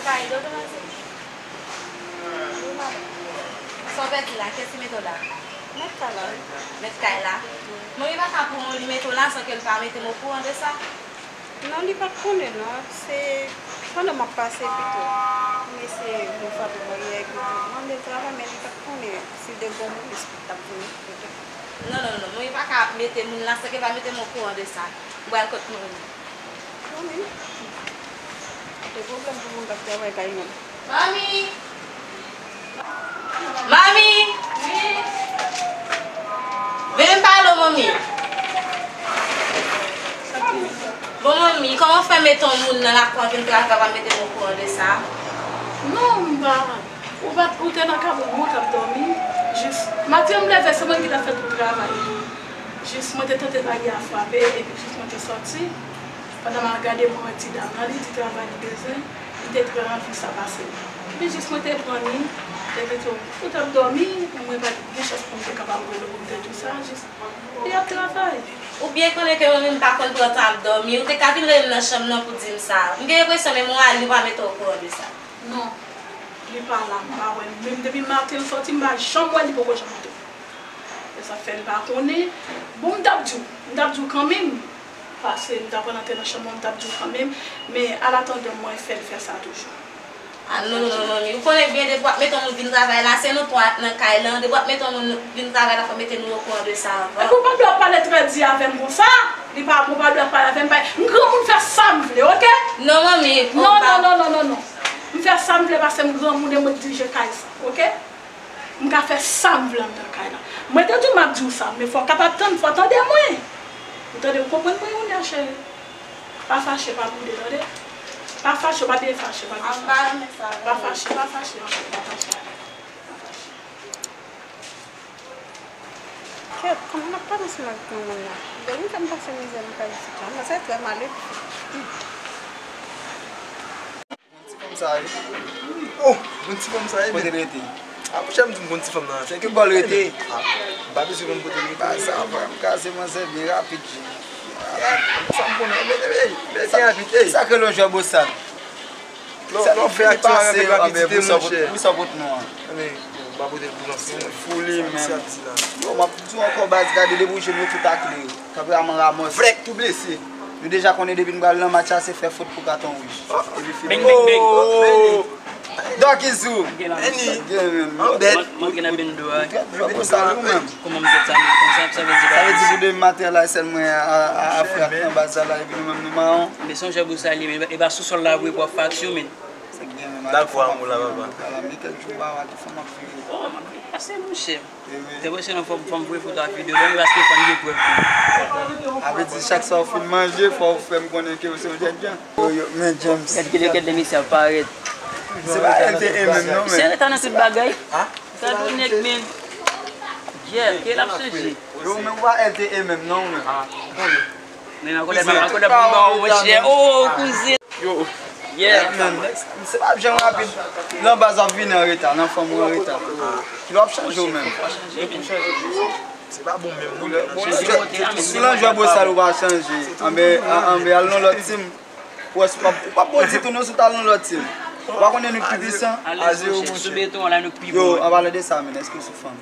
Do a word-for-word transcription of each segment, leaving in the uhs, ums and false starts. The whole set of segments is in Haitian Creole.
Kay, dodo, mèsi. Sa w pèdi la, kiyès ki mete w la? Mèt kay la. Mèt kay la? Manmi pa ka pran yon li mete w la san ke l pa mete m okouran de sa. Non, li pa t konnen, non. Se pandan m ap pase pito. M eseye mwen frape baryè epi tou. Mande l travay, men li pa t konnen si de gwo moun espit t ap vini. Non, non, non. Manmi pa ka mete moun la san ke l pa mete m okouran de sa. M pral kot manmi. Manmi. De pwoblèm pou moun k ap travay kay moun. Manmi! Manmi! Wi! Vin pale w, manmi. Bon, manmi, kòman w fè mete yon moun nan lakay vin travay pa mete m okouran de sa? Non, m pa. Ou pa t, ou te nan kab ou, ou t ap dòmi. Jis maten m leve, se mwen ki t ap fè tout travay. Jis mwen te tande baryè a frape, epi jis mwen te sòti. Pandan m al gade, mwen wè ti dam nan, li di travay li bezwen. Li te trè anvi sa pase. Epi jis mwen te pran li, epi tou, ou t ap dòmi, mwen pa t gen chans pou m te kapab rele w pou m te di w sa, jis li ap travay. Ou byen konnen ke mwen menm m pa konn pran tan ap dòmi, ou te ka vin rele m nan chanm nan pou di m sa. M gen enpresyon menm ou al, li pa mete w okouran de sa. Non, li pa la, m pa wè l. Menm depi maten l sòti, m pa janm wè li, poko janm tou. E sa fè m pa konnen. Bon, m t ap di w, m t ap di w kanmenm. Paske m t ap pran antre nan chanm mwen, m t ap di w kanmenm. Men, alatandan, mwen fè l fè sa toujou. A non, non, non, manmi. Ou konnen byen depi w ap mete yon moun vin travay la, se nou twa nan kay lan. Depi w ap mete yon moun vin travay la, fò mete nou okouran de sa avan. Epi w pa dwe ap pale trè di avè m konsa. Li pa, ou pa dwe ap pale avè m, pa, m granmoun fè sa m vle, oke? Non, manmi. Non, non, non, non, non, non. M fè sa m vle paske m granmoun e mwen k dirije kay sa, oke? M ka fè sa m vle anndan kay la. Mwen te di w m ap di w sa, men fò w kapab tann, fò w tande mwen. Ou tande, ou konprann mwen, Yonia cheri? Pa fache, pa boude, tande? Pa fache, w pa byen fache, pa byen fache. Pa fache, pa fache, pa fache. Pa fache. Kèt, kòman n ap pale ansanm avèk yon moun la? Depi m fè m pase mizè m kay isit la, mwen se trè mal epi. Bon ti fanm sa ye. Oh, bon ti fanm sa ye. Kote l rete? A, monchè, m di m bon ti fanm nan. Se ki bò l rete? A, m pa bezwen konn kote l rete. Ba sa, frè m, kase manzè byen rapid, G. Sa m konnen, men, men, men, men, byen rapid, ey. Sa k rele yon jwè bosal? Lè w fè aksyon avèk rapidite, monchè. Pou sa pot non an. Ebyen, m pa pote l pou lanse. Fou li menm. Yo, m ap di w ankò, baz, gade depi w jwenn yo tout a kle yo. Kanpe a man ramòs. Frèk, tou blese. Nou deja konnen depi n pral nan match la, se fè fot pou katon wouj. Epi fini. Bing, bing, bing. Oh! Dòkizou. Anbèt. Mwen gen nan bendo a. Kòman m tèt sa, men konsa, sa vle di sa vle di pou demen maten la, sèl mwen a, a, a frèk nan baz la, epi nou menm nou mawon. Men se yon jwè bosal li, men e pa sou sòl la vre pou ap fè aksyon, men. Dakò, amour la, papa. Men kèk jou ba w a ki fanm ap vire. Oh, m ap vire pase, monchè. Te wè se nan fòm, fòm vre foto ak videyo, bon, paske fò n gen prèv tou. A vle di, chak sa w fin manje, fò w fè m konnen ke w se yon jènjan. Yo, yo, men James. Gad kilè, gad lè mesye ap parèt. Se pa L T A menm, non, men. Se reta nan tout bagay. Gad yon nèg, men. Yeah, ke l ap chanje. Yo, men w pa L T A menm, non, men. Men ankò lè, ankò lè pou m ba w, monchè. Oh, kouzin. Yo. Yeah, man. Se pa ap janm rapid. Nan baz w ap vini an reta, nan fòm ou an reta. Kilè w ap chanje w menm. Se pa bon menm, non. Bon, si w nan jwè bosal ou pa chanje. Anben, anben al nan lòt tim. Ou wè, ou p ap, ou p ap bon ditou non si w t al nan lòt tim. Ou pa konnen nou k pi pwisan. Alèz, monchè. Sou beton an la, nou k pi bon. Yo, an palan de sa, men, èske w sou fanm?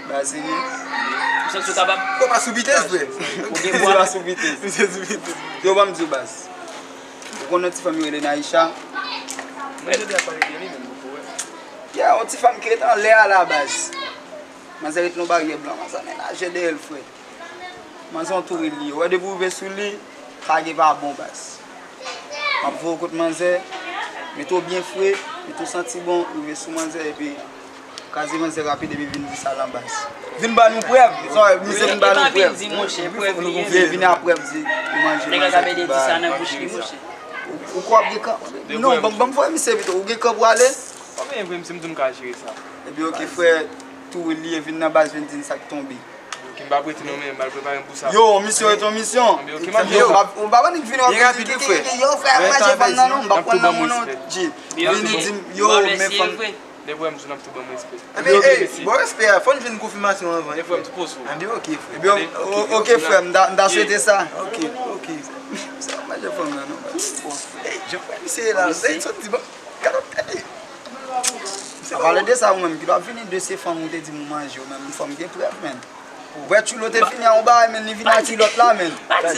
Baz, serye? Ou santi w kapab? Ou pa sou vitès, frè. Ou gen pwa? Ou pa sou vitès. Ou se sou vitès. Yo, ban m di w, baz. Ou konn yon ti fanm yo rele Naïcha? Mwen tande ap pale de li, men m poko wè. Yeah, yon ti fanm ki ret anlè a la, baz. Manzè ret nan baryè blan, manzè menaje dèyè l, frè. Manzè yon touril li ye. Ou wè depi w rive sou li, pa gen pa bon, baz. M ap voye w kot manzè, mete w byen fre, mete w santi bon, rive sou manzè, epi kraze manzè rapid, epi vin di sa lan baz. Vin ban nou prèv. Sa w wè, misye vin ban nou prèv. Vin, vin a prèv di ou manje manzè tout bagay. Ou, ou kwè w ap gen kan-, non, ban m, ban m voye misye pito. Ou gen kan pou ale? Konbyen vre misye m di m ka jere sa? Epi oke, frè, touril li ye, vin nan baz, vin di n sa k tonbe. Oke, m p ap rete non, men m al prepare m pou sa. Yo, misyon rete yon misyon. Anben oke, m ap. Yo, m ap, m pa konn vin wè byen rapid wi, frè. Yo, frè, manje fanm nan non, m p ap pran nan moun non, G. Vini di m, yo, men fanm. Lè w wè m di w n ap tou ban m respè. Ebyen, ey, bon respè a, fò n jwenn konfimasyon anvan. Ebyen, oke, frè. Ebyen, o-, oke, frè, m ta, m ta swete sa. Oke, oke. Sa manje fanm nan, non. Wè misye la, lè l sot di, bon, gade, gade. An palan de sa, ou menm ki w ap vini de se fanm ou te di m ou manje, ou menm fanm gen prèv, menm. Wè, Tchoulo te vini a yon bagay, men li vin a kilòt la, men. Bon, m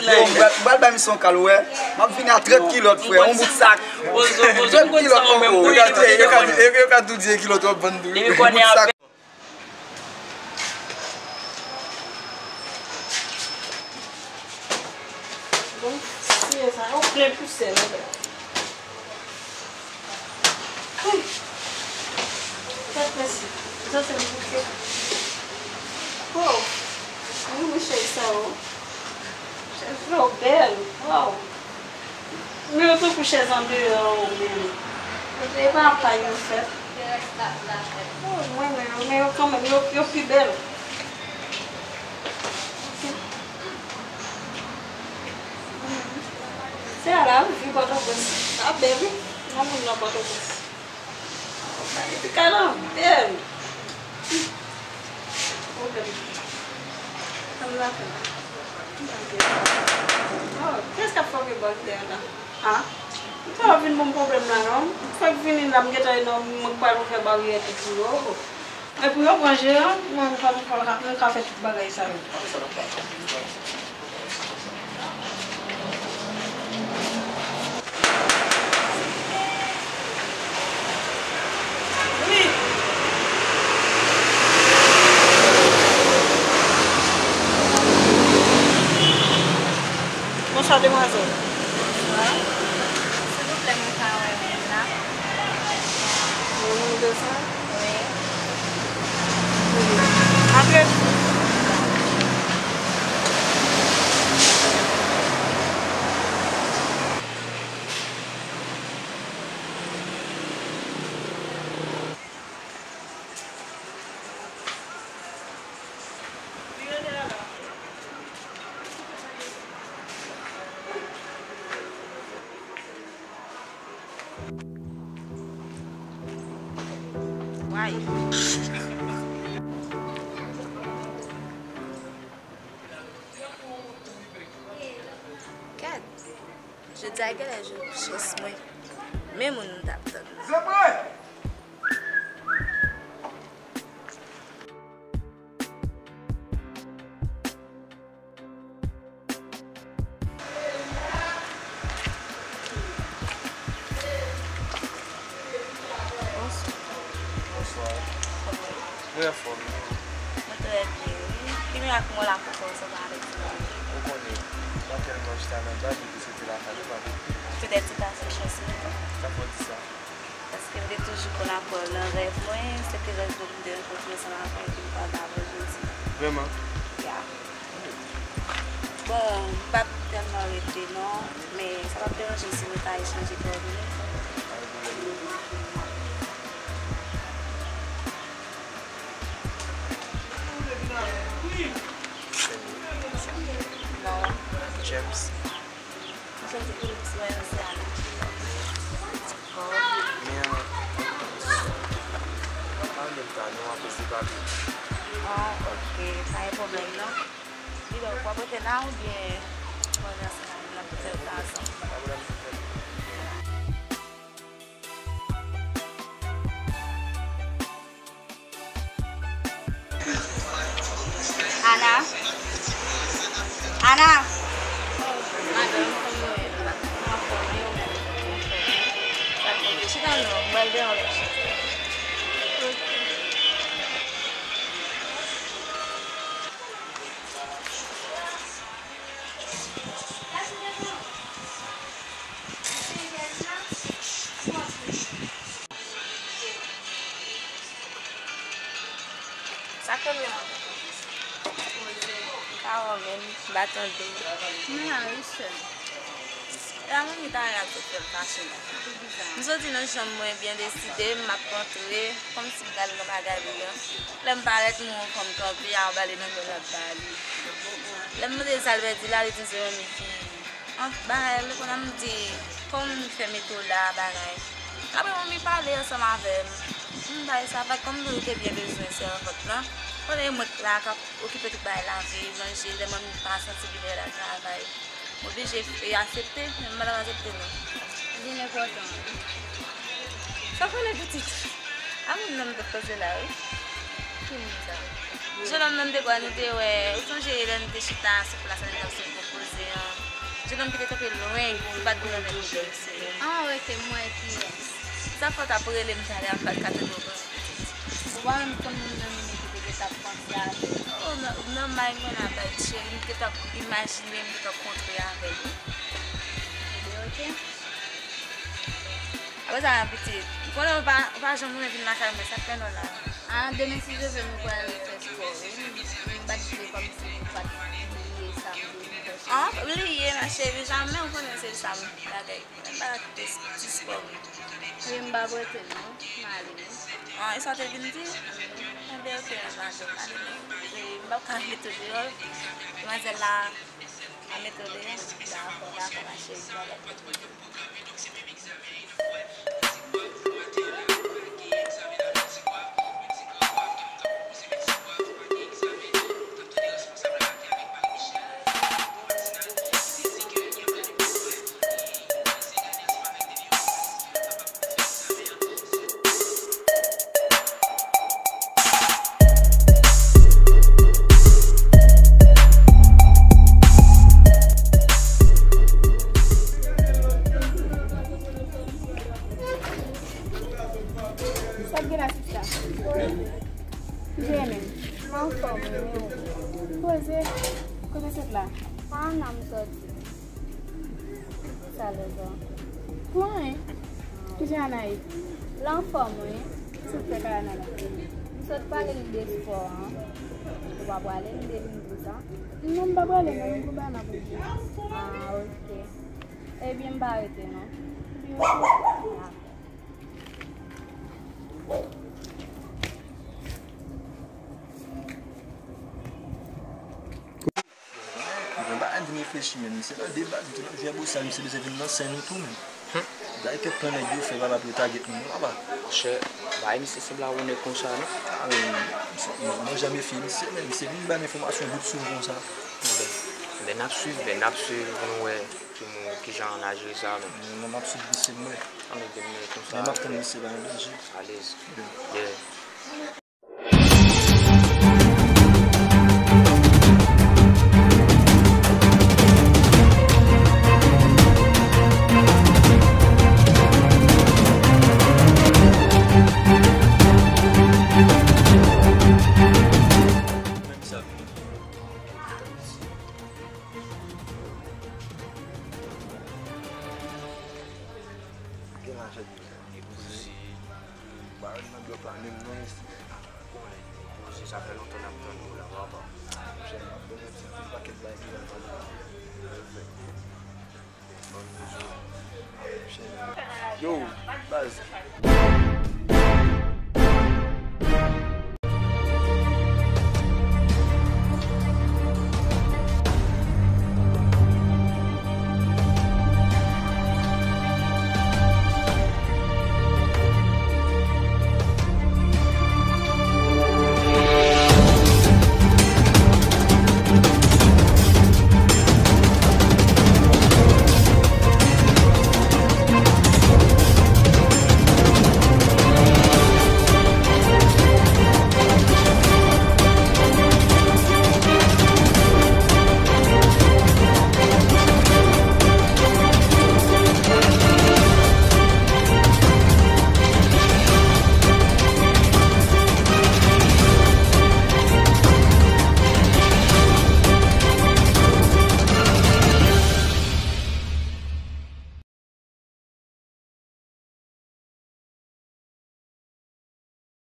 pral bay misye yon kal, wè. M ap vini a trant kilòt, frè, yon bout sak. Trant kilòt, yo ka di, yo ka tou di e kilòt w ap vann tou, yon bout sak. Bon, siye sa yo plen pousè ladan. Ui! Tèt mèsi. Sa se m bouke. Oh! Wi, wi, chèz sa yo. Chèz yo bèl. Waw! Men yo tankou chèz andeyò yo menm. E pa ak pay yo fèt. Oh, mwen, men yo, men yo kanmenm, yo, yo pi bèl. Se a la, wi, vi Pòtoprens. Sa bèl, wi. Yon moun nan Pòtoprens. Epi kay lan bèl. Pwoblèm. Ann lakay. Oh, kiyès k ap frape bò dèyè la? Ah. M pa vin ban m pwoblèm la, non. M fèk vini la, m gentan nan mwen k pral ouvè baryè tout pou yo. Epi yo pran jeran, mwen, m ka, m ka, m ka fè tout bagay sa yo. Wi. Bonswa, demwazèl. Bonswa. Silvouplè, mwen ka wè moun la. Yon moun de sa? Wi. Antre. Way. Gad, jodi a genlè jou chans mwen. Men moun m t ap tann nan. Bonswa. Bonswa. Kòman w ye? Mwen anfòm, e ou? Mwen trè byen, wi. Ki mirak mwen la pou kò w sanble avèk ti moun? Ou konnen, mwen tèlman chita nan bal, m te soti lakay ou, pa vre? Petèt se pase chans mwen tou. Sa fè w di sa? Paske m te toujou konn ap wè w nan rèv mwen, se te rèv mwen pou m te rankontre ansanm avè w epi m pral avè w jodi. Vrèman? Ya. Bon, m p ap tèlman rete non, men sa p ap deranje si nou ta echanje kowòdone? Pa gen pwoblèm. Se nou. Non. James. M soti pou m swen se Ana. Men, pa menm ta non, apre se papi. Ah, ok. Pa gen pwoblèm non. Didon, w ap rete la oubyen mwen ranse nan, nan pwofèt gason? Pa pwoblèm. Ana? Ana? Madanm, kòman w ye? Anfòm, e ou menm? Anfòm. Sa k monte? Chita non, m pral deyò lòt chèz la. Sa k rele w? Poze. M pa wè w menm, m pa tande w. M la wi sè m. E a manmi Tara sot fè m fache la. M soti nan chanm mwen byen deside, m ap rantre, kòmsi m pral nan bagay li an. Lè m parèt, m wè yon fanm kanpe, a yon bale nan men l ap bale. Lè m mande l sa l pèdi la, li di m se manmi ki an bagay, lè kounye a m di, kòman m fè mete w la, bagay. Apre manmi pale ansanm avè m. M bay sa vag, kòm nou te byen bezwen sèvant lan. Kounye a e mwen k la k ap okipe tout bagay, lave, manje, lè manmi pa santi li lè l al travay. M oblije e aksepte, men m pa t ap aksepte non. Li nan Enpòtan, wi. Sa konnen pitit. A moun nan m te poze la, wi. Ki moun sa? Jennonm nan m te kwè nou te wè. Ou sonje lè nou te chita sou plas la, nou t ap sot pou koze an? Jennonm ki te kanpe lwen, ki pa t gen nan men misye. Ah, ok, m wè kiyès. Sa fè w t ap rele m talè a, m pa t ka tande w. Ou pa menm konn moun nan menm ki te gentan ap panse avè w. Oh, nò-, nòmal, mwen la bèl cheri, m gentan ap imajine m gentan kontre avè l, wi. Ebyen, ok. Apre sa, pitit, m konnen w pa, w pa janm renmen vin lakay mwen, sa k fè non la? Ah, demen, si Dye vle, nou pral fè spò, wi. M pa t vle kòmsi ou pa t bliye sa m te di w. Ah, bliye, ma chérie, jamè, ou konnen se sa m bagay. Mwen pa kite ti spò m. Wi, m pa prete non, m ale wi. Ah, e sa w te vin di? Enben, ok, m ale, m ale men. E, m p ap ka mete w deyò. Demwazèl la, a mete w deyò? Dakò, dakò, ma chérie, bye bye. Sa k gen la, sista? Ki jan w ye menm? M anfòm, wi, men ou? Poze. Kote w sot la? Pa nan m soti. Sa lè sa? Pou anyen. Ki jan Ana ye? L anfòm, wi. Sa w fè kay Ana la? M sot pale l de spò an. Ou pa prale, m te vin di sa. Non, m pa prale, non, m pou bay Ana pou l di. Ah, ok. Ebyen, m pa rete, non. Ebyen, ok. Dakò. Mwen pa di m reflechi, men misye la de baz, misye la vye bosal, misye bezwen vin nan sen nou tou, men. Gade kèk plan nèg yo fè, papa, pou yo taget nou, non, papa. Monchè, bay misye sanble a wonnè konsa, non. Ah, men, mwen, mwen janm mefye misye, men misye vin ban enfòmasyon bout sou nou konsa. Enben, enben, n ap swiv, enben, n ap swiv pou nou wè ki moun, ki jan n a jere sa, men. Non, non, m ap swiv misye, mwen. Ah, men, enben, konsa. Men m ap tann misye la, nan danje. Alèz. Yeah. Gen lajan. Epouzi. Ba yo nan blòk la menm non, mesye. Konnen epouzi, sa fè lontan n ap tann ou la, papa. Monchè, m ap ban yon ti, ti pakèt bagay ki la pale. Yo, baz.